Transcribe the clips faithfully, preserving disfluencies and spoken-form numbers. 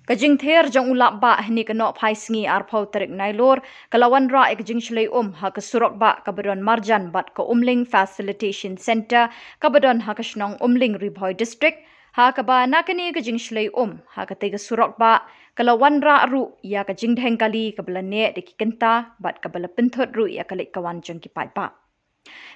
Ka jingther jong u Lap Bah hynne ka nohphai sngi arphew tarik Nailur ka la wanrah ïa ka jingshlei um ha ka surok bah kaba don marjan bad ka Umling Facilitation Centre kaba don ha ka shnong Umling, Ri Bhoi District, ha kaba na kane ka jingshlei um ha katei ka surok bah ka la wanrah ruh ïa ka jingdheng kali kaba la neh da ki kynta bad kaba la pynthut ruh ïa ka leit ka wan jong ki paidbah.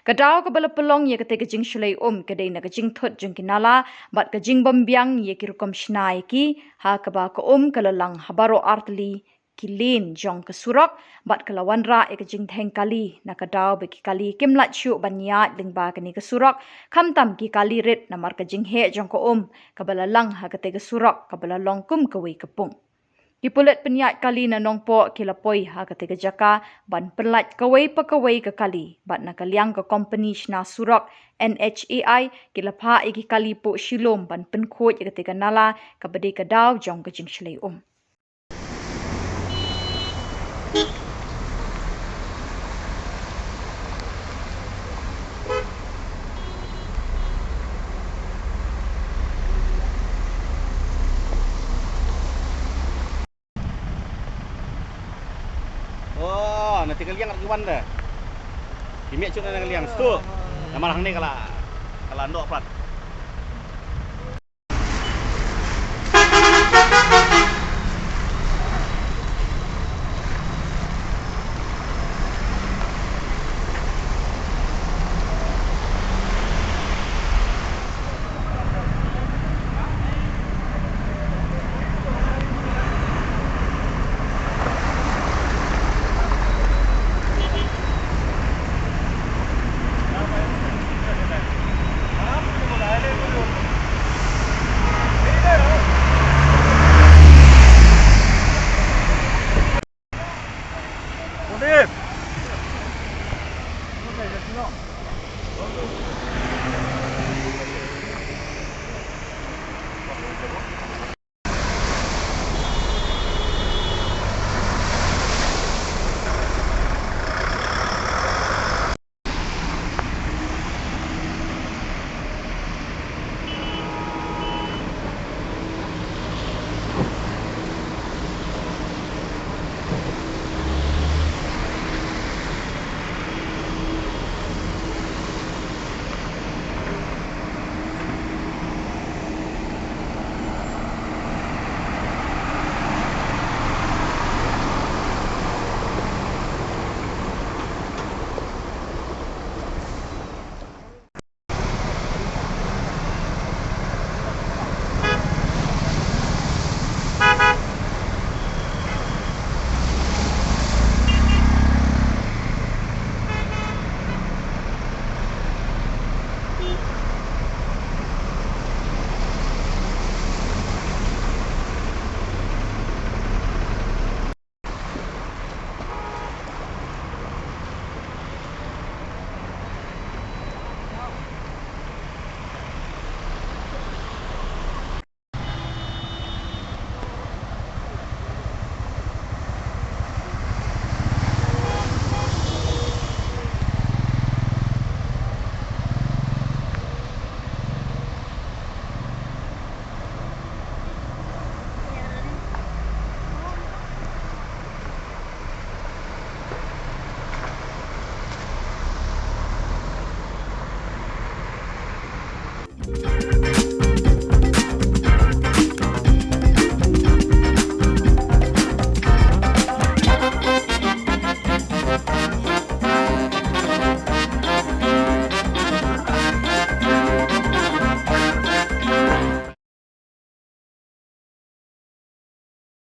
Ka daw kaba la pynlong ïa katei ka jingshlei um ka dei na ka jingthut jong ki nala bad ka jingbymbiang ïa ki rukom shna ïa ki, ha kaba ka um ka la lang ha baroh artylli ki lane jong ka surok bad ka la wanrah ïa ka jingdheng kali na ka daw ba ki kali kim lah shuh ban ïaid lyngba kane ka surok, khamtam ki kali rit namar ka jingheh jong ka um kaba la lang ha katei ka surok kaba la long kum kawei ka pung. Ki pulit pynïaid kali na Nongpoh ki la poi ha katei ka jaka ban pynlait kawei pa kawei ka kali bad na ka liang ka kompani shna surok N H A I ki la phah ïa ki kali puh shilum ban pynkhuid ïa katei ka nala kaba dei ka daw jong ka jingshlei um. Oh, na te ka liang ki wan da. Ki mih shuh na ka liang stu. Namar hangne ka la, ka la noh prat.